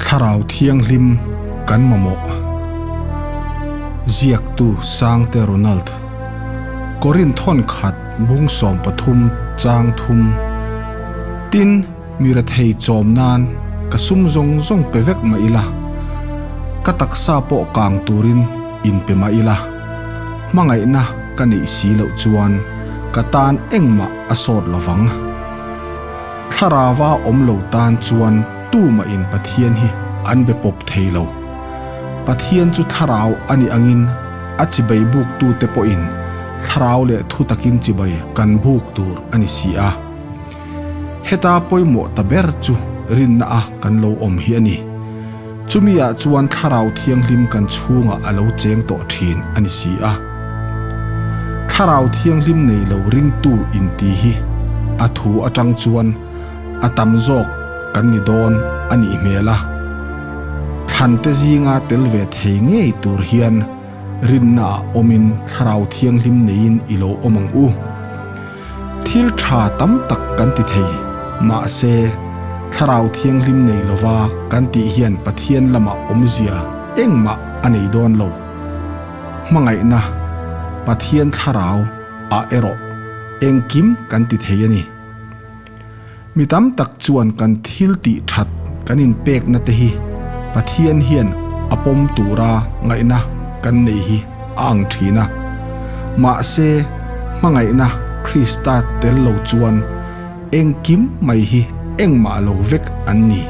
Thlarau Thianghlim kan mamawh. Ziaktu Sangte Ronald. Korinth thawn khat bung 13 chang thum. Tin, mi rethei chawm nan ka sum zawng zawng pe vek mah ila, ka taksa pawh kang turin in pe mah ila, hmangaihna ka neih si loh chuan ka tan engmah a sawt lovang. Thlarauva awm lo tan chuan tumah in Pathian hi an be pawp thei lo. Pathian chu thlarau a nih angin a chibai buktute pawhin thlarau leh thu takin chibai kan buk tur a ni si a. Heta pawimawh ta ber chu rinna a kan lo awm hi a ni. Chumi ah chuan Thlarau Thianghlim kan chhungah a lo cheng tawh thin a ni si a. Thlarau Thianghlim nei lo ringtu inti hi a thu atang chuan a tam zawk kan ni dawn a nih hmel a. Thlante zinga tel ve thei ngei tur hian rinna ah awmin Thlarau Thianghlim neiin i lo awm ang u. Thil tha tam tak kan ti thei, mahse, Thlarau Thianghlim nei lova kan tih hian Pathian lamah awmzia engmah a nei dawn lo. Hmangaihna, Pathian Thlarau, ah erawh engkim kan ti thei a ni. Mi tam tak chuan kan thil tih that kan inpekna te hi Pathian hian a pawm tura ngaihna kan nei hi a ang thin a. Mahse, hmangaihna Krista tel lo chuan engkim mai hi engmah lo vek an ni.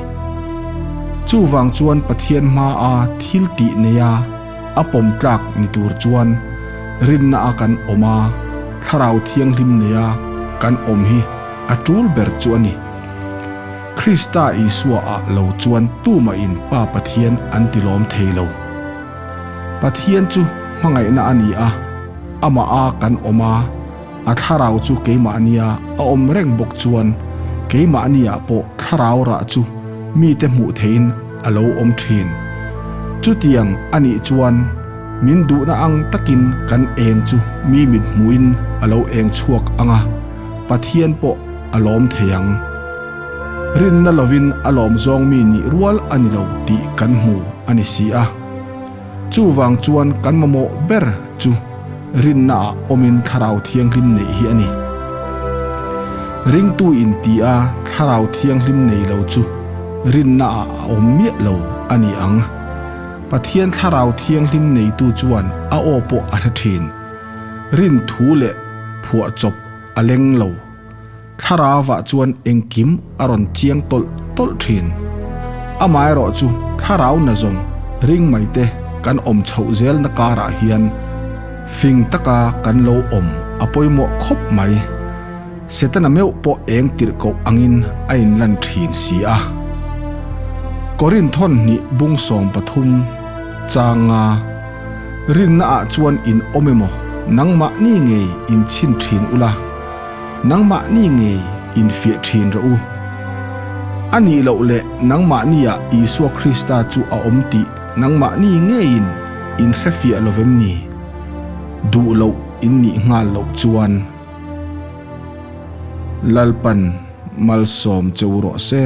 Chuvang chuan Pathian hmaa thil tih neia a pawm tlak ni tur chuan rinna a kan awm a, Thlarau Thianghlim neia kan awm hi a tul ber chu a ni. Krista Isua ah lo chuan tumahin Pa Pathian an ti lawm thei lo. Pathian chu hmangaihna a ni a, amah a kan awm a, a thlarau chu keimahnia a awm reng bawk chuan keimahniah pawh thlarau rah chu mite hmuh theihin a lo awm thin. Chutiang a nih chuan min duhna ang takin kan eng chu mi mit hmuhin a lo eng chhuak ang a, Pathian pawh a lawm thei ang. Rinna lovin a lawm zawng mi nih rual a ni lo tih kan hmu a ni si a. Chuvang chuan kan mamawh ber chu rinnaah awmin Thlarau Thianghlim neih hi a ni. Ringtu inti a Thlarau Thianghlim nei lo chu rinnaah a awm miah lo a ni ang. Pathian Thlarau Thianghlim neitu chuan a aw pawh a hre thin. Rin thu leh phuahchawp a leng lo. Thlarauah chuan engkim a rawn chiang tawlh tawlh thin. Amaherawh chu thlarau na zawng ring mai te kan awm chhoh zelna karah hian fing taka kan lo awm a pawimawh khawp mai. Setana meuh pawh eng tirh koh angin a inlan thin si a. Korinthon hnih bung 13 changa rinna ah chuan in awm emaw nangmahni ngei in chhin thin ula. Nangmahni ngei infiah thin rawh u. A nih loh leh nangmahniah Isua Krista chu a awm tih nangmahni ngeiin in hrefiah lo vem ni? Duh loh in nih nghal loh chuan Lalpan malsawm che u rawh se.